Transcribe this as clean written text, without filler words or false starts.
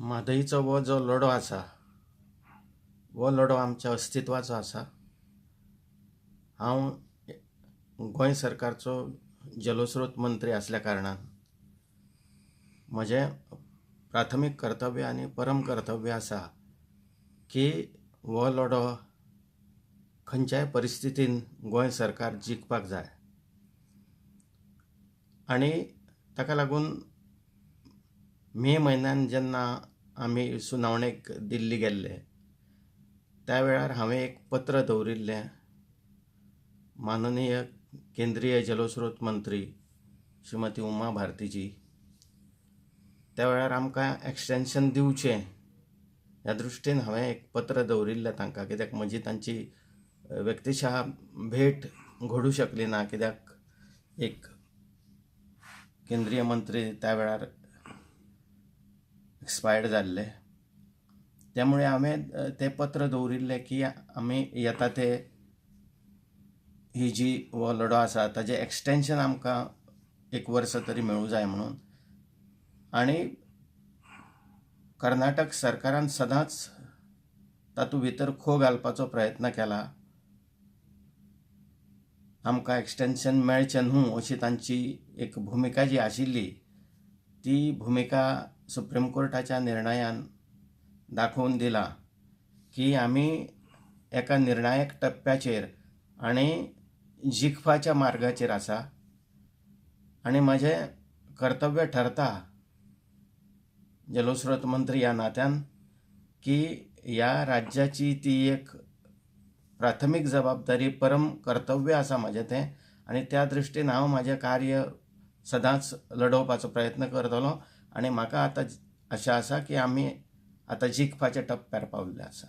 म्हादयचो हो जो लढो आसा हो लढो आमच्या अस्तित्वाचो आसा. हांव गोंय सरकारचो जलस्रोत मंत्री आसल्या कारणान म्हजें प्राथमीक कर्तव्य आनी परम कर्तव्य आसा की हो लढो खंयच्याय परिस्थितीन गोंय सरकार जिखपाक जाय आनी ताका लागून मे म्हयन्यान जेन्ना आमी सुनावणेक दिल्ली गेल्ले त्या वेळार हांवें एक पत्र दवरिल्लें माननीय केंद्रीय जलस्रोत मंत्री श्रीमती उमा भारतीजी. त्या वेळार आमकां एक्सटेंशन दिवचें ह्या दृश्टीन हांवें एक पत्र दवरिल्लें तांकां, कित्याक म्हजी तांची व्यक्तिशा भेट घडूं शकली ना, कित्याक एक केंद्रीय मंत्री त्या वेळार एक्सपायर्ड जाल्ले. त्यामुळे हांवें तें पत्र दवरिल्लें की आमी येता ते ही जी हो लढो आसा ताजें एक्सटेंशन आमकां एक वर्स तरी मेळूं जाय म्हणून. आनी कर्नाटक सरकारान सदांच तातूंत भितर खो घालपाचो प्रयत्न केला, आमकां एक्सटेंशन मेळचें न्हू अशी तांची एक भुमिका जी आशिल्ली ती भुमिका सुप्रीम कोर्टाच्या निर्णयान दाखोवन दिला की आमी एका निर्णायक टप्प्याचेर आनी जिखपाच्या मार्गाचेर आसा आनी म्हजें कर्तव्य ठरता जलस्रोत मंत्री ह्या नात्यान की ह्या राज्याची ती एक प्राथमीक जबाबदारी, परम कर्तव्य आसा म्हजें तें आनी त्या दृश्टीन हांव म्हाजें कार्य सदांच लडोवपाचो प्रयत्न करतलो आनी म्हाका आतां आशा आसा की आमी आतां जिखपाच्या टप्प्यार पाविल्ले आसा.